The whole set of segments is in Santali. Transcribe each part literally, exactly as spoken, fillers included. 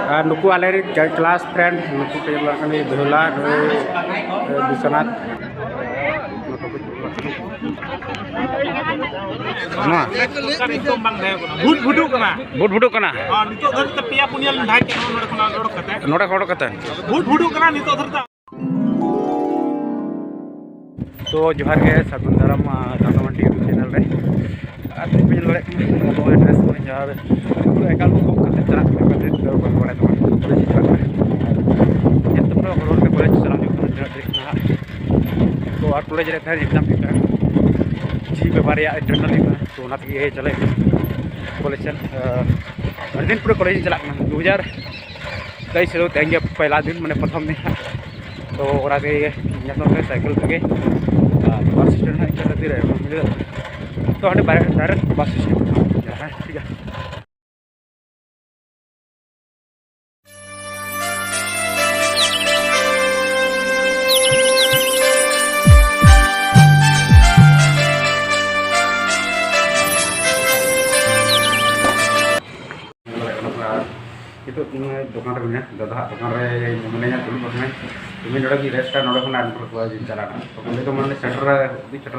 ᱟᱨ ᱱᱩᱠᱩ ᱟᱞᱮᱨᱮᱱ ᱠᱞᱟᱥ ᱯᱷᱨᱮᱱᱰ, ᱱᱩᱠᱩ ᱠᱚ ᱧᱮᱞᱚᱜ ᱠᱟᱱᱟ ᱵᱮᱦᱩᱞᱟ, ᱱᱩᱭ, ᱮ, ᱵᱤᱥᱥᱚᱱᱟᱛᱷ᱾ ᱱᱚᱣᱟ ᱱᱤᱛᱚᱜ ᱵᱟᱝ ᱛᱟᱦᱮᱸ ᱠᱟᱱᱟ᱾ ᱵᱷᱩᱴ ᱵᱷᱩᱴᱩᱜ ᱠᱟᱱᱟ᱾ ᱵᱷᱩᱴ ᱵᱷᱩᱴᱩᱜ ᱠᱟᱱᱟ᱾ ᱦᱚᱸ, ᱱᱤᱛᱚᱜ ᱫᱷᱟᱹᱨᱤᱡ ᱛᱮ ᱯᱮᱭᱟ ᱯᱩᱱᱭᱟᱹ ᱞᱤᱧ ᱫᱷᱟᱭ ᱠᱮᱫ ᱱᱚᱰᱮ ᱠᱷᱚᱱᱟᱜ ᱚᱰᱚᱠ ᱠᱟᱛᱮ᱾ ᱱᱚᱰᱮ ᱠᱷᱚᱱ ᱚᱰᱚᱠ ᱠᱟᱛᱮ᱾ ᱵᱷᱩᱴ ᱵᱷᱩᱴᱩᱜ ᱠᱟᱱᱟ ᱱᱤᱛᱚᱜ ᱫᱷᱟᱹᱨᱤᱡ ᱛᱮ᱾ ᱛᱚ ᱡᱚᱦᱟᱨ ᱜᱮ, ᱥᱟᱹᱜᱩᱱ ᱫᱟᱨᱟᱢ, ᱟᱸ, ᱴᱟᱴᱟ ᱢᱟᱱᱰᱤ YouTube ᱪᱮᱱᱮᱞ ᱨᱮ᱾ ᱟᱨ ᱛᱮᱦᱮᱧ ᱯᱮ ᱧᱮᱞ ᱫᱟᱲᱮᱭᱟᱜ ᱠᱟᱱᱟ, ᱱᱚᱣᱟ ᱮᱰᱨᱮᱥ ᱠᱚᱨᱮ ᱡᱟᱦᱟᱸ ᱨᱮ ᱯᱩᱨᱟᱹ ᱮᱠᱟᱞ ᱠᱚ ᱜᱚᱜ ᱠᱟᱛᱮ ᱪᱟᱞᱟᱜ ᱠᱟᱱᱟ, ᱚᱠᱟ ᱥᱮᱫ ᱫᱚ ᱵᱟᱝ ᱵᱟᱲᱟᱭ ᱛᱟᱵᱚᱱ, ᱠᱚᱞᱮᱡᱽ ᱪᱟᱞᱟᱜ ᱠᱟᱱᱟ᱾ ᱟᱨ ᱧᱮᱞ ᱛᱟᱯᱮ ᱦᱚᱨ ᱦᱚᱨ ᱛᱮ ᱠᱚᱞᱮᱡᱽ ᱪᱟᱞᱟᱣ ᱦᱩᱭᱩᱜ ᱠᱟᱱᱟ, ᱛᱤᱱᱟᱹᱜ ᱰᱮᱨᱤᱜ ᱠᱟᱱᱟ ᱦᱟᱸᱜ᱾ ᱛᱚ ᱟᱨ ᱠᱚᱞᱮᱡᱽ ᱨᱮ ᱛᱟᱦᱮᱸ ᱮᱠᱡᱟᱢ ᱦᱩᱭᱩᱜ ᱠᱟᱱᱟ, ᱡᱤ ᱯᱮᱯᱟᱨ ᱨᱮᱭᱟᱜ ᱤᱱᱴᱟᱨᱱᱟᱞ ᱦᱩᱭᱩᱜ ᱠᱟᱱᱟ, ᱛᱚ ᱚᱱᱟ ᱛᱮᱜᱮ ᱪᱟᱞᱟᱜ ᱦᱩᱭᱩᱜ ᱠᱟᱱᱟ ᱠᱚᱞᱮᱡᱽ ᱥᱮᱱ᱾ ᱟᱨ ᱟᱹᱰᱤ ᱫᱤᱱ ᱯᱚᱨᱮ ᱠᱚᱞᱮᱡᱽ ᱤᱧ ᱪᱟᱞᱟᱜ ᱠᱟᱱᱟ, ᱫᱩ ᱦᱟᱡᱟᱨ ᱛᱮᱭᱤᱥ ᱨᱮ ᱛᱮᱦᱮᱧ ᱜᱮ ᱯᱚᱭᱞᱟ ᱫᱤᱱ, ᱢᱟᱱᱮ ᱯᱨᱚᱛᱷᱚᱢ ᱫᱤᱱ ᱦᱟᱸᱜ᱾ ᱛᱚ ᱚᱱᱟ ᱛᱮᱜᱮ ᱧᱮᱞ ᱛᱟᱵᱚᱱ ᱯᱮ ᱥᱟᱭᱠᱮᱞ ᱛᱮᱜᱮ, ᱟᱨ ᱵᱟᱥ ᱥᱴᱮᱱᱰ ᱦᱟᱸᱜ ᱤᱧ ᱪᱟᱞᱟᱜ ᱛᱤᱨᱮ ᱢᱤᱞᱟᱹᱜ᱾ ᱛᱚ ᱦᱟᱸᱰᱮ ᱰᱟᱭᱨᱮᱠᱴ ᱵᱟᱥ ᱥᱴᱮᱱᱰ ᱦᱮᱸ, ᱴᱷᱤᱠ ᱜᱮᱭᱟ᱾ ᱱᱤᱛᱚᱜ ᱤᱧ ᱫᱚᱠᱟᱱ ᱨᱮ ᱢᱮᱱᱟᱹᱧᱟ, ᱫᱟᱫᱟ ᱦᱟᱜ ᱫᱚᱠᱟᱱ ᱨᱮ ᱢᱤᱱᱟᱹᱧᱟ, ᱫᱩᱲᱩᱵ ᱟᱠᱟᱱᱟᱹᱧ᱾ ᱤᱧ ᱱᱚᱰᱮ ᱜᱤᱧ ᱨᱮᱥᱴᱟ, ᱱᱚᱰᱮ ᱠᱷᱚᱱᱟᱜ ᱟᱨ ᱠᱚᱞᱮᱡᱽ ᱤᱧ ᱪᱟᱞᱟᱜᱼᱟ᱾ ᱛᱚ ᱚᱸᱰᱮ ᱫᱚ ᱢᱟᱱᱮ ᱥᱮᱴᱮᱨ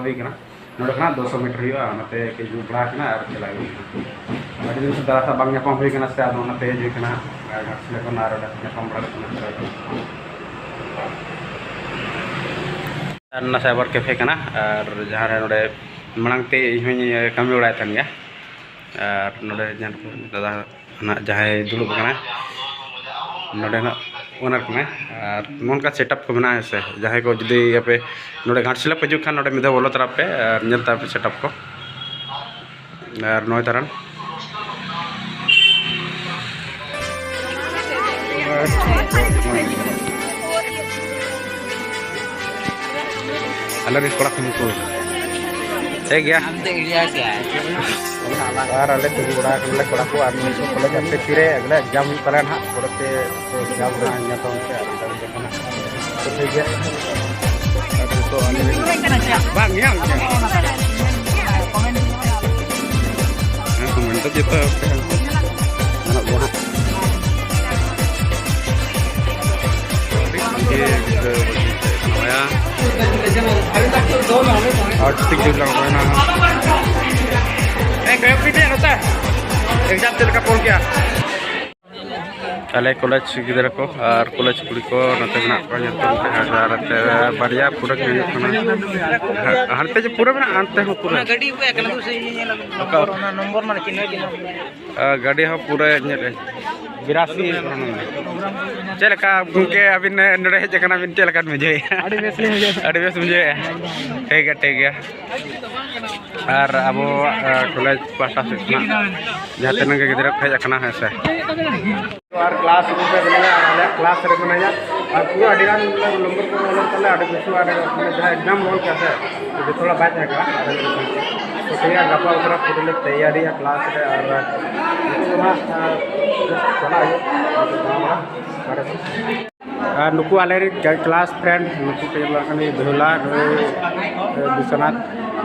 ᱦᱩᱭ ᱠᱟᱱᱟ᱾ ᱱᱚᱰᱮ ᱠᱷᱚᱱᱟᱜ ᱫᱩᱥᱚ ᱢᱤᱴᱟᱨ ᱦᱩᱭᱩᱜᱼᱟ, ᱚᱱᱟᱛᱮ ᱠᱟᱹᱡ ᱫᱩᱲᱩᱵ ᱵᱟᱲᱟ ᱟᱠᱟᱱᱟ ᱟᱨ ᱪᱟᱞᱟᱜ ᱦᱩᱭᱩᱜ ᱠᱟᱱᱟ᱾ ᱟᱹᱰᱤ ᱫᱤᱱ ᱠᱷᱚᱱ ᱫᱟᱫᱟ ᱥᱟᱶ ᱵᱟᱝ ᱧᱟᱯᱟᱢ ᱦᱩᱭ ᱠᱟᱱᱟ ᱥᱮ, ᱟᱫᱚ ᱚᱱᱟᱛᱮ ᱦᱮᱡ ᱦᱩᱭ ᱠᱟᱱᱟ ᱜᱷᱟᱴᱥᱤᱞᱟᱹ ᱠᱷᱚᱱ, ᱟᱨ ᱚᱸᱰᱮ ᱧᱟᱯᱟᱢ ᱵᱟᱲᱟ ᱠᱟᱛᱮ ᱱᱚᱰᱮ ᱟᱨ ᱚᱱᱟ ᱥᱟᱭᱵᱟᱨ ᱠᱮᱯᱷᱮ ᱠᱟᱱᱟ, ᱟᱨ ᱡᱟᱦᱟᱸ ᱨᱮ ᱱᱚᱰᱮ ᱢᱟᱲᱟᱝ ᱛᱮ ᱤᱧ ᱦᱚᱸᱧ ᱠᱟᱹᱢᱤ ᱵᱟᱲᱟᱭᱮᱫ ᱛᱟᱦᱮᱱ ᱜᱮᱭᱟ᱾ ᱟᱨ ᱱᱚᱰᱮ ᱧᱮᱞ ᱠᱚ ᱫᱟᱫᱟ ᱱᱟᱜ ᱡᱟᱦᱟᱸᱭ ᱫᱩᱲᱩᱵ ᱟᱠᱟᱱᱟᱭ, ᱱᱚᱰᱮᱱᱟᱜ ᱳᱱᱟᱨ ᱠᱟᱱᱟᱭ᱾ ᱟᱨ ᱱᱚᱝᱠᱟ ᱥᱮᱴᱟᱯ ᱠᱚ ᱢᱮᱱᱟᱜᱼᱟ, ᱦᱮᱸ ᱥᱮ? ᱡᱟᱦᱟᱸᱭ ᱠᱚ ᱡᱩᱫᱤ ᱟᱯᱮ ᱱᱚᱰᱮ ᱜᱷᱟᱴᱥᱤᱞᱟᱹ ᱯᱮ ᱦᱤᱡᱩᱜ ᱠᱷᱟᱱ, ᱱᱚᱰᱮ ᱢᱤᱫ ᱫᱷᱟᱣ ᱵᱚᱞᱚ ᱛᱚᱨᱟ ᱯᱮ ᱟᱨ ᱧᱮᱞ ᱛᱟᱨᱟ ᱯᱮ ᱥᱮᱴᱟᱯ ᱠᱚ᱾ ᱟᱨ ᱱᱚᱜᱼᱚᱭ ᱛᱟᱨᱟᱱ ᱟᱞᱮ ᱨᱮᱱ ᱠᱚᱲᱟ ᱠᱚ ᱱᱩᱠᱩ᱾ ᱴᱷᱤᱠ ᱜᱮᱭᱟ᱾ ᱟᱨ ᱟᱞᱮ ᱛᱤᱸᱜᱩ ᱵᱟᱲᱟ ᱟᱠᱟᱱᱟᱞᱮ ᱠᱚᱲᱟ ᱠᱚ, ᱟᱨ ᱱᱤᱭᱟᱹ ᱠᱚ ᱠᱚᱞᱮᱡᱽ ᱟᱯᱮ ᱛᱤᱨᱮ ᱮᱠᱞᱟ ᱮᱠᱡᱟᱢ ᱦᱩᱭᱩᱜ ᱛᱟᱞᱮᱭᱟ ᱱᱟᱦᱟᱜ, ᱯᱚᱨᱮᱛᱮ ᱛᱚ ᱮᱠᱡᱟᱢ ᱨᱮ ᱧᱟᱯᱟᱢ ᱯᱮ ᱟᱨ ᱮᱠᱡᱟᱢ ᱡᱚᱠᱷᱚᱱ ᱦᱟᱸᱜ᱾ ᱛᱚ ᱴᱷᱤᱠ ᱜᱮᱭᱟ᱾ ᱟᱨ ᱱᱤᱛᱚᱜ ᱟᱞᱮ ᱵᱟᱝ ᱧᱟᱢ ᱠᱟᱱᱟ᱾ ᱦᱮᱸ, ᱠᱚᱢᱮᱱᱴ ᱫᱚ ᱡᱚᱛᱚ ᱜᱟᱱᱚᱜ ᱜᱮᱭᱟ ᱦᱟᱸᱜ᱾ ᱟᱨ ᱴᱷᱤᱠ ᱡᱳᱨ ᱞᱟᱜᱟᱣ ᱮᱱᱟ᱾ ᱮ, ᱠᱚᱭᱚᱜ ᱯᱮ ᱱᱚᱛᱮ᱾ ᱮᱠᱡᱟᱢ ᱪᱮᱫ ᱞᱮᱠᱟ ᱯᱚᱞ ᱠᱮᱜᱼᱟ? ᱟᱞᱮ ᱠᱚᱞᱮᱡᱽ ᱜᱤᱫᱽᱨᱟᱹ ᱠᱚ ᱟᱨ ᱠᱚᱞᱮᱡᱽ ᱠᱩᱲᱤ ᱠᱚ ᱱᱚᱛᱮ ᱢᱮᱱᱟᱜ ᱠᱚᱣᱟ ᱧᱮᱞ ᱛᱟᱵᱚᱱ ᱯᱮ᱾ ᱟᱨ ᱱᱚᱛᱮ ᱵᱟᱨᱭᱟ ᱯᱩᱨᱟᱹ ᱠᱚ ᱦᱩᱭᱩᱜ ᱠᱟᱱᱟ᱾ ᱦᱟ-, ᱦᱟᱱᱛᱮ ᱡᱮ ᱯᱩᱨᱟᱹ ᱢᱮᱱᱟᱜᱼᱟ, ᱦᱟᱱᱛᱮ ᱦᱚᱸ ᱯᱩᱨᱟᱹ᱾ ᱚᱱᱟ ᱜᱟᱹᱰᱤ ᱠᱚ ᱮᱠᱞᱟ ᱫᱩ ᱥᱮ ᱧᱮᱞ ᱟᱹᱜᱩ ᱚᱠᱟ? ᱚᱱᱟ ᱱᱚᱢᱵᱚᱨ ᱢᱟ ᱪᱤᱱᱦᱟᱹ ᱜᱮ ᱵᱟᱹᱱᱩᱜ᱾ ᱟ, ᱜᱟᱹᱰᱤ ᱦᱚᱸ ᱯᱩᱨᱟᱹ ᱧᱮᱞ ᱵᱤᱨᱟᱥᱤ᱾ ᱪᱮᱫ ᱞᱮᱠᱟ ᱜᱚᱢᱠᱮ, ᱟᱹᱵᱤᱱ ᱱᱚᱰᱮ ᱦᱮᱡ ᱟᱠᱟᱱᱟ ᱵᱤᱱ, ᱪᱮᱫ ᱞᱮᱠᱟ ᱵᱤᱱ ᱵᱩᱡᱷᱟᱹᱣᱮᱫᱼᱟ? ᱟᱹᱰᱤ ᱵᱮᱥ ᱞᱤᱧ ᱵᱩᱡᱷᱟᱹᱣᱮᱫᱼᱟ᱾ ᱟᱹᱰᱤ ᱵᱮᱥ ᱵᱩᱡᱷᱟᱹᱣᱮᱫᱼᱟ᱾ ᱴᱷᱤᱠ ᱜᱮᱭᱟ, ᱴᱷᱤᱠ ᱜᱮᱭᱟ᱾ ᱟᱨ ᱟᱵᱚ, ᱟ, ᱠᱚᱞᱮᱡᱽ ᱯᱟᱦᱴᱟ ᱥᱮᱫ ᱠᱷᱚᱱᱟᱜ ᱡᱟᱦᱟᱸ ᱛᱤᱱᱟᱹᱜ ᱜᱮ ᱜᱤᱫᱽᱨᱟᱹ ᱠᱚ ᱦᱮᱡ ᱟᱠᱟᱱᱟ, ᱦᱮᱸ ᱥᱮ᱾ ᱟᱨ ᱠᱞᱟᱥ ᱨᱩᱢ ᱨᱮ ᱢᱮᱱᱟᱭᱟ, ᱟᱨ ᱟᱞᱮᱭᱟᱜ ᱠᱞᱟᱥ ᱨᱮ ᱢᱮᱱᱟᱭᱟ᱾ ᱟᱨ ᱯᱩᱨᱟᱹ ᱟᱹᱰᱤ ᱜᱟᱱ ᱱᱚᱢᱵᱚᱨ ᱠᱚ ᱚᱞ ᱛᱟᱞᱮ, ᱟᱹᱰᱤ ᱠᱤᱪᱷᱩ, ᱟᱹᱰᱤ ᱜᱟᱱ, ᱢᱟᱱᱮ ᱡᱟᱦᱟᱸ ᱮᱠᱡᱟᱢ ᱚᱞ ᱠᱮᱫᱟ ᱥᱮ, ᱡᱚᱛᱚ ᱦᱚᱲᱟᱜ ᱵᱟᱭ ᱛᱟᱦᱮᱸ ᱠᱟᱱᱟ᱾ ᱟᱫᱚ ᱛᱚ ᱴᱷᱤᱠ ᱜᱮᱭᱟ, ᱜᱟᱯᱟ ᱵᱟᱠᱷᱨᱟ ᱯᱩᱨᱟᱹ ᱞᱮ ᱛᱮᱭᱟᱨᱤᱭᱟ ᱠᱞᱟᱥ ᱨᱮ᱾ ᱟᱨ ᱱᱤᱛᱚᱜ ᱫᱚ ᱦᱟᱸᱜ, ᱟᱨ ᱪᱟᱞᱟᱜ ᱦᱩᱭᱩᱜᱼᱟ᱾ ᱟᱨ ᱱᱩᱠᱩ ᱟᱞᱮᱨᱮᱱ ᱠᱞᱟᱥ ᱯᱷᱨᱮᱱᱰ, ᱱᱩᱠᱩ ᱠᱚ ᱧᱮᱞᱚᱜ ᱠᱟᱱᱟ, ᱵᱮᱦᱩᱞᱟ, ᱱᱩᱭ, ᱮ, ᱵᱤᱥᱥᱚᱱᱟᱛᱷ,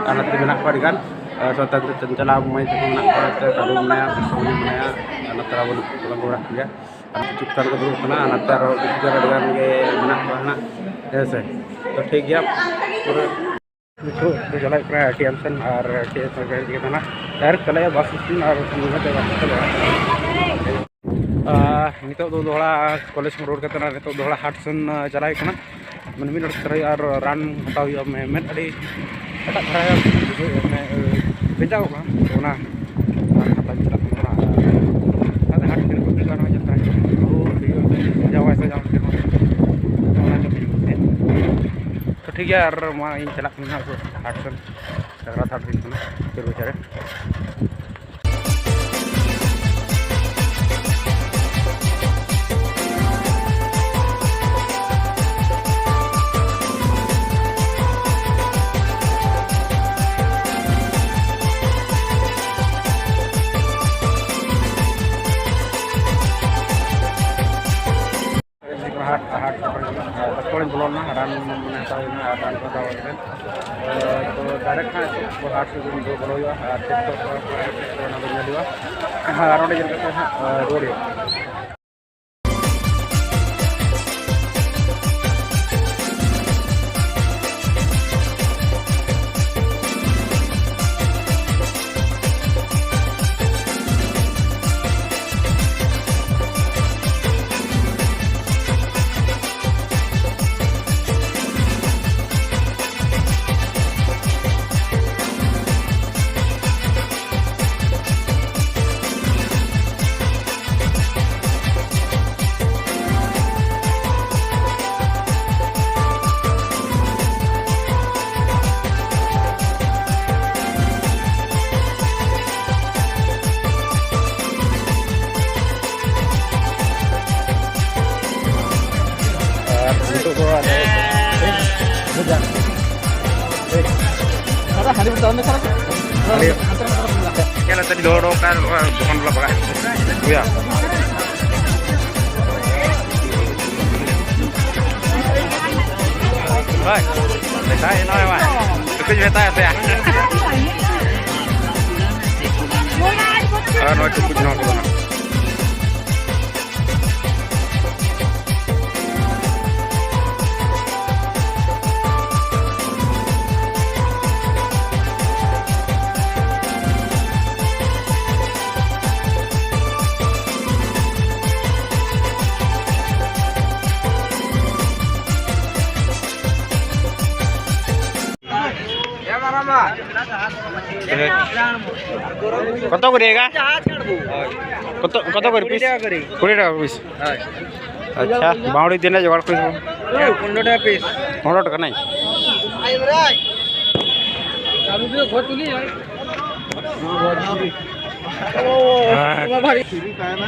ᱟᱨ ᱱᱚᱛᱮ ᱢᱮᱱᱟᱜ ᱠᱚᱣᱟ ᱟᱹᱰᱤ ᱜᱟᱱ, ᱮ, ᱥᱚᱛᱮᱱᱫᱨᱚ ᱪᱚᱧᱪᱚᱞᱟ ᱢᱟᱹᱭ ᱛᱟᱠᱚ ᱢᱮᱱᱟᱜ ᱠᱚᱣᱟ, ᱱᱚᱛᱮ ᱠᱟᱹᱞᱩ ᱢᱮᱱᱟᱭᱟ, ᱵᱤᱥᱥᱚᱢᱚᱱᱤ ᱢᱮᱱᱟᱭᱟ, ᱟᱨ ᱱᱚᱛᱮ ᱟᱵᱚ ᱱᱩᱠᱩ ᱠᱚᱞᱮ ᱜᱚᱲᱟ ᱠᱚ ᱜᱮᱭᱟ᱾ ᱟᱨ ᱠᱤᱪᱷᱩ ᱜᱟᱱ ᱠᱚ ᱫᱩᱲᱩᱵ ᱠᱟᱱᱟ, ᱟᱨ ᱱᱚᱛᱮ ᱟᱨᱚ ᱠᱤᱪᱷᱩ ᱜᱟᱱ ᱟᱹᱰᱤ ᱜᱟᱱ ᱜᱮ ᱢᱮᱱᱟᱜ ᱠᱚᱣᱟ ᱦᱟᱸᱜ, ᱦᱮᱸ ᱥᱮ᱾ ᱛᱚ ᱴᱷᱤᱠ ᱜᱮᱭᱟ, ᱯᱩᱨᱟᱹ ᱱᱤᱛᱚᱜ ᱫᱚ ᱪᱟᱞᱟᱜ ᱠᱟᱱᱟ ᱮ ᱴᱤ ᱮᱢ ᱥᱮᱱ, ᱟᱨ ᱮ ᱴᱤ ᱮᱢ ᱥᱮᱱ ᱠᱷᱚᱱ ᱦᱮᱡ ᱠᱟᱛᱮ ᱱᱟᱜ ᱰᱟᱭᱨᱮᱠᱴ ᱪᱟᱞᱟᱜ ᱦᱩᱭᱩᱜᱼᱟ ᱵᱟᱥ ᱥᱴᱮᱥᱚᱱ, ᱟᱨ ᱱᱚᱛᱮ ᱵᱟᱥ ᱪᱟᱞᱟᱜᱼᱟ᱾ ᱟᱨ ᱱᱤᱛᱚᱜ ᱫᱚ ᱫᱚᱦᱲᱟ ᱠᱚᱞᱮᱡᱽ ᱠᱷᱚᱱ ᱨᱩᱣᱟᱹᱲ ᱠᱟᱛᱮ ᱱᱟᱜ ᱱᱤᱛᱚᱜ ᱫᱚᱦᱲᱟ ᱦᱟᱴ ᱥᱮᱱ, ᱟ, ᱪᱟᱞᱟᱜ ᱦᱩᱭᱩᱜ ᱠᱟᱱᱟ᱾ ᱢᱟᱱᱮ ᱢᱤᱫ ᱦᱚᱲ ᱛᱚᱨᱟᱭ ᱟᱨ ᱨᱟᱱ ᱦᱟᱛᱟᱣ ᱦᱩᱭᱩᱜᱼᱟ, ᱢᱮ-, ᱢᱮᱫ ᱟᱹᱰᱤ ᱮᱴᱟᱜ ᱫᱷᱟᱨᱟ ᱵᱩᱡᱷᱟᱹᱣᱮᱫᱼᱟ, ᱢᱟᱱᱮ, ᱵᱮᱡᱟᱣᱚᱜ ᱠᱟᱱᱟ᱾ ᱛᱚ ᱚᱱᱟ ᱨᱟᱱ ᱦᱟᱛᱟᱣ ᱪᱟᱞᱟᱜ ᱠᱟᱱᱟ ᱚᱲᱟᱜ᱾ ᱟᱫᱚ ᱦᱟᱴ ᱠᱷᱚᱱ ᱠᱚ ᱛᱤᱱᱟᱹᱜ ᱜᱟᱱ ᱦᱚᱸ ᱡᱟᱛᱨᱟ ᱦᱩᱭᱩᱜᱼᱟ᱾ ᱟᱵᱚ ᱵᱷᱤᱰᱤᱭᱳ ᱛᱮ ᱵᱮᱡᱟᱣ ᱟᱭ ᱥᱮ ᱡᱟᱦᱟᱸ ᱞᱮᱠᱟ ᱦᱚᱸ᱾ ᱚᱱᱟ ᱜᱮ ᱦᱩᱭᱩᱜ ᱛᱮ᱾ ᱛᱚ ᱴᱷᱤᱠ ᱜᱮᱭᱟ, ᱟᱨ ᱢᱟ ᱤᱧ ᱪᱟᱞᱟᱜ ᱠᱟᱱᱟ ᱦᱟᱸᱜ ᱦᱟᱴ ᱥᱮᱱ᱾ ᱥᱟᱠᱨᱟᱛ ᱦᱟᱴ ᱦᱩᱭᱩᱜ ᱠᱟᱱᱟ ᱪᱟᱹᱨ ᱵᱟᱡᱟᱨ ᱨᱮ᱾ ᱦᱟᱴ, ᱦᱟᱴ ᱥᱮᱴᱮᱨ ᱮᱱᱟ᱾ ᱦᱟᱥᱯᱟᱛᱟᱞ ᱤᱧ ᱵᱚᱞᱚ ᱞᱮᱱᱟ, ᱨᱟᱱ ᱢᱟᱱᱮ ᱦᱟᱛᱟᱣ ᱦᱩᱭᱱᱟ ᱟᱨ ᱨᱟᱱ ᱠᱚ ᱦᱟᱛᱟᱣ ᱠᱟᱛᱮ, ᱛᱚ direct ᱦᱟᱸᱜ ᱦᱟᱴ ᱥᱮᱫ ᱵᱚᱞᱚ ᱦᱩᱭᱩᱜᱼᱟ ᱟᱨ ᱪᱮᱫ ᱠᱚ ᱚᱱᱟ ᱠᱚ ᱧᱮᱞ ᱦᱩᱭᱩᱜᱼᱟ᱾ ᱟᱨ ᱚᱸᱰᱮ ᱧᱮᱞ ᱠᱟᱛᱮ ᱦᱟᱸᱜ ᱨᱩᱣᱟᱹᱲ ᱦᱩᱭᱩᱜᱼᱟ᱾ ᱪᱮᱫ ᱞᱮᱠᱟ ᱞᱚᱦᱚᱫ ᱠᱟᱱ ᱫᱚᱠᱟᱱ ᱵᱟᱞᱟ ᱵᱟᱜᱟᱜ ᱦᱩᱭᱟ᱾ ᱦᱳᱭ, ᱢᱮᱛᱟᱭ ᱱᱚᱜᱼᱚᱭ ᱢᱟ, ᱴᱩᱠᱩᱡ ᱢᱮᱛᱟᱭ ᱥᱮ᱾ ᱟᱨ ᱱᱚᱜᱼᱚᱭ ᱴᱩᱠᱩᱡ ᱱᱚᱣᱟ ᱠᱚᱫᱚ ᱱᱟᱜ᱾ ᱠᱚᱛᱚ ᱠᱚᱨᱮ ᱮᱜᱟ? ᱠᱚᱛᱚ, ᱠᱚᱛᱚ ᱠᱚᱨᱮ ᱯᱤᱥ? ᱠᱩᱲᱤ ᱴᱟᱠᱟ ᱯᱤᱥ᱾ ᱟᱪᱪᱷᱟ, ᱵᱟᱣᱲᱤ ᱛᱤᱱᱟᱹᱜ ᱡᱚᱜᱟᱲ ᱠᱚ? ᱯᱚᱱᱨᱚ ᱴᱟᱠᱟ ᱯᱤᱥ᱾ ᱯᱚᱱᱨᱚ ᱴᱟᱠᱟ ᱱᱟᱭ?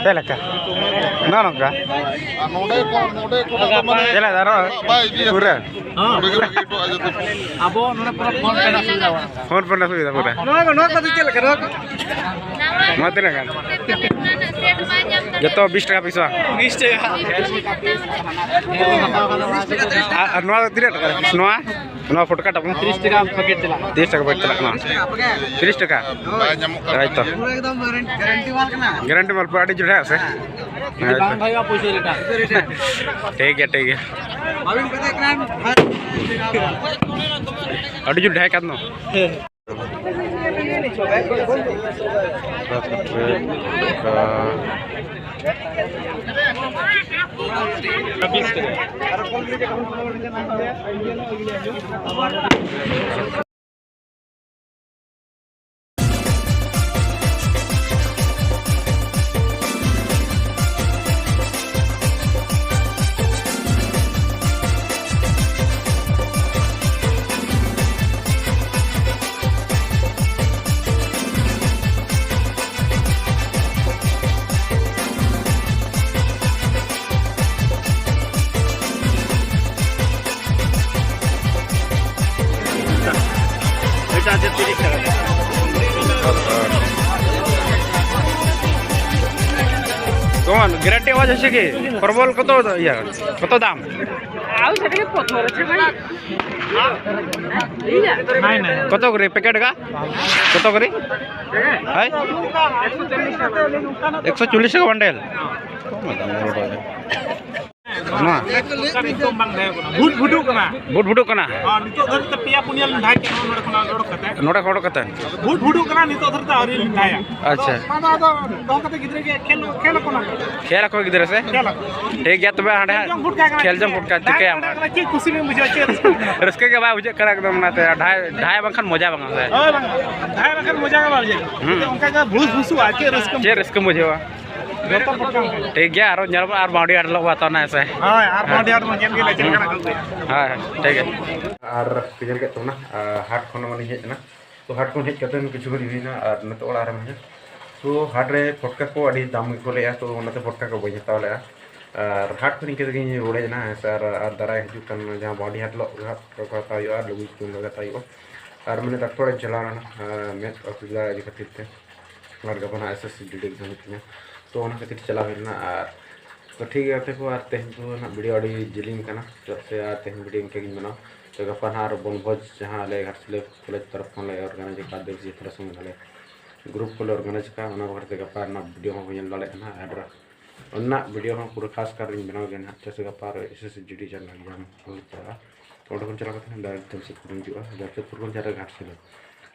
ᱪᱮᱫ ᱞᱮᱠᱟ? ᱱᱚᱜᱼᱚ ᱱᱚᱝᱠᱟ? ᱱᱚᱰᱮ ᱠᱚ, ᱱᱚᱰᱮ ᱠᱚ ᱪᱮᱫ ᱞᱮᱠᱟ ᱟᱨᱚ? ᱵᱟᱭ ᱤᱫᱤᱭᱟ᱾ ᱯᱩᱨᱟᱹ? ᱱᱚᱰᱮ ᱜᱮ ᱵᱟᱹᱜᱤ ᱦᱚᱴᱚ ᱠᱟᱜᱼᱟ ᱡᱚᱛᱚ᱾ ᱟᱵᱚ ᱱᱚᱰᱮ ᱯᱩᱨᱟᱹ ᱯᱷᱳᱱ ᱯᱮ ᱨᱮᱱᱟᱜ ᱥᱩᱵᱤᱫᱷᱟ ᱢᱮᱱᱟᱜᱼᱟ᱾ ᱯᱷᱳᱱ ᱯᱮ ᱨᱮᱱᱟᱜ ᱥᱩᱵᱤᱫᱷᱟ ᱯᱩᱨᱟᱹ? ᱱᱚᱣᱟ ᱠᱚ, ᱱᱚᱣᱟ ᱠᱚᱫᱚ ᱪᱮᱫ ᱞᱮᱠᱟ? ᱱᱚᱣᱟ ᱠᱚ? ᱱᱚᱣᱟ ᱛᱤᱱᱟᱹᱜ ᱜᱟᱱ? ᱡᱚᱛᱚ ᱵᱤᱥ ᱴᱟᱠᱟ ᱯᱤᱥ ᱵᱟᱝ? ᱵᱤᱥ ᱴᱟᱠᱟ᱾ ᱟᱨ, ᱟᱨ ᱱᱚᱣᱟ ᱫᱚ ᱛᱤᱱᱟᱹᱜ ᱴᱟᱠᱟ ᱯᱤᱥ ᱱᱚᱣᱟ? ᱱᱚᱣᱟ ᱯᱷᱩᱴᱠᱟ ᱴᱟᱵᱚᱱ? ᱛᱤᱨᱤᱥ ᱴᱟᱠᱟ ᱯᱮᱠᱮᱴ ᱪᱟᱞᱟᱜ ᱠᱟᱱᱟ᱾ ᱛᱤᱨᱤᱥ ᱴᱟᱠᱟ ᱯᱮᱠᱮᱴ ᱪᱟᱞᱟᱜ ᱠᱟᱱᱟ᱾ ᱵᱟᱭ ᱧᱟᱢᱚᱜ ᱠᱟᱱᱟ᱾ ᱦᱳᱭ ᱛᱚ᱾ ᱯᱩᱨᱟᱹ ᱮᱠᱫᱚᱢ ᱜᱟᱨᱮᱱᱴᱤ ᱢᱟᱞ ᱠᱟᱱᱟ᱾ ᱜᱟᱨᱮᱱᱴᱤ ᱢᱟᱞ ᱯᱩᱨᱟᱹ ᱟᱹᱰᱤ ᱡᱳᱨ ᱦᱮᱸ ᱥᱮ? ᱡᱩᱫᱤ ᱵᱟᱝ ᱵᱷᱟᱜᱮᱜᱼᱟ, ᱯᱩᱭᱥᱟᱹ ᱨᱤᱴᱟᱨᱱ᱾ ᱴᱷᱤᱠ ᱜᱮᱭᱟ, ᱴᱷᱤᱠ ᱜᱮᱭᱟ᱾ ᱵᱟᱵᱤᱱ ᱠᱷᱚᱡᱮᱫ ᱠᱟᱱᱟ? ᱟᱹᱰᱤ ᱡᱳᱨ ᱰᱷᱮᱨ ᱠᱟᱱ ᱫᱚ᱾ গ্যারান্টি আওয়াজ আছে কি? প্রবল কত ইয়া, কত দাম? ଆଉ ସେଟା କି ପଥର ଅଛି ଭାଇ। ନାଇଁ, ନାଇଁ। কত করে প্যাকেট গা? কত করে? হ্যাঁ, একশো চল্লিশ টাকা বান্ডেল। ᱱᱚᱣᱟ ᱱᱤᱛᱚᱜ ᱵᱟᱝ ᱛᱟᱦᱮᱸ ᱠᱟᱱᱟ᱾ ᱵᱷᱩᱴ ᱵᱷᱩᱴᱩᱜ ᱠᱟᱱᱟ᱾ ᱵᱷᱩᱴ ᱵᱷᱩᱴᱩᱜ ᱠᱟᱱᱟ᱾ ᱦᱚᱸ, ᱱᱤᱛᱚᱜ ᱫᱷᱟᱹᱨᱤᱡ ᱛᱮ ᱯᱮᱭᱟ ᱯᱩᱱᱭᱟᱹ ᱞᱤᱧ ᱫᱷᱟᱭ ᱠᱮᱫ ᱱᱚᱰᱮ ᱠᱷᱚᱱᱟᱜ ᱚᱰᱚᱠ ᱠᱟᱛᱮ᱾ ᱱᱚᱰᱮ ᱠᱷᱚᱱ ᱚᱰᱚᱠ ᱠᱟᱛᱮ? ᱵᱷᱩᱴ ᱵᱷᱩᱴᱩᱜ ᱠᱟᱱᱟ, ᱱᱤᱛᱚᱜ ᱫᱷᱟᱹᱨᱤᱡ ᱛᱮ ᱟᱹᱣᱨᱤ ᱞᱤᱧ ᱫᱷᱟᱭᱟ᱾ ᱟᱪᱪᱷᱟ᱾ ᱚᱱᱟ ᱫᱚ ᱟᱫᱚ ᱫᱚᱦᱚ ᱠᱟᱛᱮ ᱜᱤᱫᱽᱨᱟᱹ ᱜᱮ ᱠᱷᱮᱞ, ᱠᱷᱮᱞ ᱟᱠᱚ ᱚᱱᱟ ᱠᱚ᱾ ᱠᱷᱮᱞ ᱟᱠᱚ ᱜᱤᱫᱽᱨᱟᱹ ᱥᱮ? ᱠᱷᱮᱞ ᱟᱠᱚ᱾ ᱴᱷᱤᱠ ᱜᱮᱭᱟ, ᱛᱚᱵᱮ ᱦᱟᱸᱰᱮ ᱦᱟᱸᱜ ᱠᱷᱮᱞ ᱡᱚᱝ ᱯᱷᱩᱴᱠᱟ ᱫᱷᱟᱭ ᱪᱤᱠᱟᱹᱭᱟᱢ? ᱠᱷᱮᱞ ᱟᱠᱚ ᱚᱱᱟ ᱪᱮᱫ ᱠᱩᱥᱤ ᱵᱤᱱ ᱵᱩᱡᱷᱟᱹᱣᱟ, ᱪᱮᱫ ᱨᱟᱹᱥᱠᱟᱹ ᱵᱩᱡᱷᱟᱹᱜᱼᱟ? ᱨᱟᱹᱥᱠᱟᱹ ᱜᱮ ᱵᱟᱭ ᱵᱩᱡᱷᱟᱹᱜ ᱠᱟᱱᱟ ᱮᱠᱫᱚᱢ, ᱚᱱᱟᱛᱮ ᱫᱷᱟᱭ, ᱫᱷᱟᱭ ᱵᱟᱝᱠᱷᱟᱱ ᱢᱚᱡᱟ ᱵᱟᱝᱟ ᱥᱮ? ᱦᱳᱭ, ᱵᱟᱝ, ᱫᱷᱟᱭ ᱵᱟᱝᱠᱷᱟᱱ ᱢᱚᱡᱟ ᱜᱮ ᱵᱟᱭ ᱵᱩᱡᱷᱟᱹᱜᱼᱟ᱾ ᱦᱩᱸ᱾ ᱚᱱᱠᱟ ᱜᱮ ᱵᱷᱩᱥ ᱵᱷᱩᱥᱩᱜᱼᱟ, ᱪᱮᱫ ᱨᱟᱹᱥᱠᱟᱹᱢ ᱪᱮᱫ ᱨᱟᱹᱥᱠᱟᱹᱢ ᱵᱩᱡᱷᱟᱹᱣᱟ? ᱡᱚᱛᱚ ᱯᱨᱚᱠᱟᱨ ᱜᱮ᱾ ᱴᱷᱤᱠ ᱜᱮᱭᱟ, ᱟᱨᱚ ᱧᱮᱞ ᱵᱚᱱ, ᱟᱨ ᱵᱟᱣᱰᱤ ᱦᱟᱴ ᱦᱤᱞᱳᱜ ᱵᱚᱱ ᱦᱟᱛᱟᱣᱟ ᱱᱟ, ᱦᱮᱸ ᱥᱮ? ᱦᱳᱭ, ᱟᱨ ᱵᱟᱣᱰᱤ ᱦᱟᱴ ᱵᱚᱱ ᱧᱮᱞ ᱜᱮ ᱞᱮ ᱪᱮᱫ ᱞᱮᱠᱟᱱᱟᱜ ᱠᱚ ᱟᱹᱜᱩᱭᱟ᱾ ᱦᱳᱭ, ᱦᱳᱭ, ᱴᱷᱤᱠ ᱜᱮᱭᱟ᱾ ᱟᱨ ᱯᱮ ᱧᱮᱞ ᱠᱮᱫ ᱛᱟᱵᱚᱱᱟ, ᱟᱨ ᱦᱟᱴ ᱠᱷᱚᱱ ᱢᱟᱱᱮᱧ ᱦᱮᱡ ᱮᱱᱟ᱾ ᱛᱚ, ᱦᱟᱴ ᱠᱷᱚᱱ ᱦᱮᱡ ᱠᱟᱛᱮ ᱠᱤᱪᱷᱩ ᱜᱷᱟᱹᱲᱤᱡ ᱦᱩᱭᱱᱟ, ᱟᱨ ᱱᱤᱛᱚᱜ ᱚᱲᱟᱜ ᱨᱮ ᱢᱮᱱᱟᱧᱟ᱾ ᱛᱚ, ᱦᱟᱴ ᱨᱮ ᱯᱷᱚᱴᱠᱟ ᱠᱚ ᱟᱹᱰᱤ ᱫᱟᱢ ᱜᱮᱠᱚ ᱞᱟᱹᱭᱟ, ᱛᱚ, ᱚᱱᱟᱛᱮ ᱯᱷᱚᱴᱠᱟ ᱠᱚ ᱵᱟᱹᱧ ᱦᱟᱛᱟᱣ ᱞᱮᱫᱼᱟ᱾ ᱟᱨ ᱦᱟᱴ ᱠᱷᱚᱱ ᱤᱱᱠᱟᱹ ᱛᱮᱜᱮᱧ ᱨᱩᱣᱟᱹᱲ ᱦᱮᱡ ᱮᱱᱟ, ᱦᱮᱸ ᱥᱮ? ᱟᱨ, ᱟᱨ ᱫᱟᱨᱟᱭ ᱦᱤᱡᱩᱜ ᱠᱟᱱ ᱡᱟᱦᱟᱸ ᱵᱟᱣᱰᱤ ᱦᱟᱴ ᱦᱤᱞᱳᱜ ᱜᱮ ᱦᱟᱸᱜ ᱯᱷᱚᱴᱠᱟ ᱠᱚ ᱦᱟᱛᱟᱣ ᱦᱩᱭᱩᱜᱼᱟ, ᱟᱨ ᱞᱩᱜᱽᱲᱤ ᱠᱚ ᱠᱤᱨᱤᱧ ᱞᱟᱹᱜᱤᱫ ᱦᱟᱛᱟᱣ ᱦᱩᱭᱩᱜᱼᱟ᱾ ᱟᱨ ᱢᱟᱱᱮ ᱰᱟᱠᱛᱚᱨ ᱚᱲᱟᱜ ᱤᱧ ᱪᱟᱞᱟᱣ ᱞᱮᱱᱟ, ᱟᱨ, ᱢᱮᱫ ᱚᱥᱩᱵᱤᱫᱷᱟ ᱤᱫᱤ ᱠᱷᱟᱹᱛᱤᱨ ᱛᱮ᱾ ᱟᱨ ᱜᱟᱯᱟ ᱱᱟᱦᱟᱜ SSC ᱰᱤᱭᱩᱴᱤ ᱮᱠᱡᱟᱢ ᱦᱩᱭᱩᱜ ᱛᱤᱧᱟ, ᱛᱚ ᱚᱱᱟ ᱠᱷᱟᱹᱛᱤᱨ ᱪᱟᱞᱟᱣ ᱦᱩᱭ ᱞᱮᱱᱟ᱾ ᱟᱨ ᱛᱚ ᱴᱷᱤᱠ ᱜᱮᱭᱟ ᱜᱟᱛᱮ ᱠᱚ, ᱟᱨ ᱛᱮᱦᱮᱧ ᱫᱚ ᱱᱟᱦᱟᱜ ᱵᱷᱤᱰᱤᱭᱳ ᱟᱹᱰᱤ ᱡᱮᱞᱮᱧ ᱠᱟᱱᱟ, ᱪᱮᱫᱟᱜ ᱥᱮ ᱟᱨ ᱛᱮᱦᱮᱧ ᱵᱷᱤᱰᱤᱭᱳ ᱤᱱᱠᱟᱹ ᱜᱤᱧ ᱵᱮᱱᱟᱣᱟ᱾ ᱛᱚ ᱜᱟᱯᱟ ᱱᱟᱦᱟᱜ ᱟᱨ ᱵᱚᱱᱵᱷᱳᱡᱽ ᱡᱟᱦᱟᱸ ᱟᱞᱮ ᱜᱷᱟᱴᱥᱤᱞᱟᱹ ᱠᱚᱞᱮᱡᱽ ᱛᱚᱨᱚᱯ ᱠᱷᱚᱱ ᱞᱮ ᱚᱨᱜᱟᱱᱟᱭᱤᱡᱽ ᱟᱠᱟᱫ, ᱫᱮᱵᱽᱡᱤᱛ ᱨᱟᱥᱚᱱ ᱟᱞᱮ ᱜᱨᱩᱯ ᱠᱚᱞᱮ ᱚᱨᱜᱟᱱᱟᱭᱤᱡᱽ ᱟᱠᱟᱫ, ᱚᱱᱟ ᱵᱟᱠᱷᱨᱟ ᱛᱮ ᱜᱟᱯᱟ ᱨᱮᱱᱟᱜ ᱵᱷᱤᱰᱤᱭᱳ ᱦᱚᱸ ᱵᱚᱱ ᱧᱮᱞ ᱫᱟᱲᱮᱭᱟᱜ ᱠᱟᱱᱟ᱾ ᱟᱨ ᱚᱱᱟ ᱵᱷᱤᱰᱤᱭᱳ ᱦᱚᱸ ᱯᱩᱨᱟᱹ ᱠᱷᱟᱥ ᱠᱟᱨ ᱤᱧ ᱵᱮᱱᱟᱣ ᱜᱮᱭᱟ ᱱᱟᱦᱟᱜ, ᱪᱮᱫᱟᱜ ᱥᱮ ᱜᱟᱯᱟ ᱟᱨ SSC ᱰᱤᱭᱩᱴᱤ ᱪᱟᱞᱟᱜ ᱞᱟᱹᱜᱤᱫ ᱵᱟᱝ ᱦᱩᱭ ᱫᱟᱲᱮᱭᱟᱜᱼᱟ᱾ ᱛᱚ ᱚᱸᱰᱮ ᱠᱷᱚᱱ ᱪᱟᱞᱟᱣ ᱠᱟᱛᱮ ᱰᱟᱭᱨᱮᱠᱴ ᱡᱟᱢᱥᱮᱫᱽᱯᱩᱨ ᱦᱤᱡᱩᱜᱼᱟ, ᱡᱟᱢᱥᱮᱫᱽᱯᱩᱨ ᱠᱷᱚᱱ ᱪᱟᱞᱟᱜ ᱜᱷᱟᱴᱥᱤᱞᱟᱹ᱾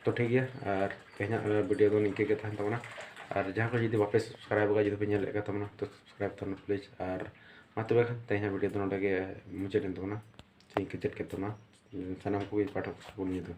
ᱛᱚ ᱴᱷᱤᱠ ᱜᱮᱭᱟ, ᱟᱨ ᱛᱮᱦᱮᱧᱟᱜ ᱵᱷᱤᱰᱤᱭᱳ ᱫᱚ ᱱᱤᱝᱠᱟᱹ ᱜᱮ ᱛᱟᱦᱮᱱ ᱛᱟᱵᱚᱱᱟ᱾ ᱟᱨ ᱡᱟᱦᱟᱸ ᱠᱚ ᱡᱩᱫᱤ ᱵᱟᱯᱮ ᱥᱟᱵᱥᱠᱨᱟᱭᱤᱵ ᱟᱠᱟᱫ, ᱡᱩᱫᱤ ᱯᱮ ᱧᱮᱞᱮᱫ ᱠᱟᱱ ᱛᱟᱵᱚᱱᱟ, ᱛᱚ ᱥᱟᱵᱥᱠᱨᱟᱭᱤᱵ ᱛᱟᱵᱚᱱᱟ ᱯᱞᱤᱡᱽ᱾ ᱟᱨ ᱢᱟ ᱛᱚᱵᱮ ᱠᱷᱟᱱ ᱛᱮᱦᱮᱧᱟᱜ ᱵᱷᱤᱰᱤᱭᱳ ᱫᱚ ᱱᱚᱸᱰᱮ ᱜᱮ ᱢᱩᱪᱟᱹᱫ ᱮᱱ ᱛᱟᱵᱚᱱᱟ, ᱥᱮᱧ ᱠᱮᱪᱮᱫ ᱠᱮᱫ ᱛᱟᱵᱚᱱᱟ᱾ ᱥᱟᱱᱟᱢ ᱠᱚᱜᱮ ᱯᱟᱴᱷᱚᱠ ᱥᱟᱹᱜᱩᱱ ᱧᱤᱫᱟᱹ᱾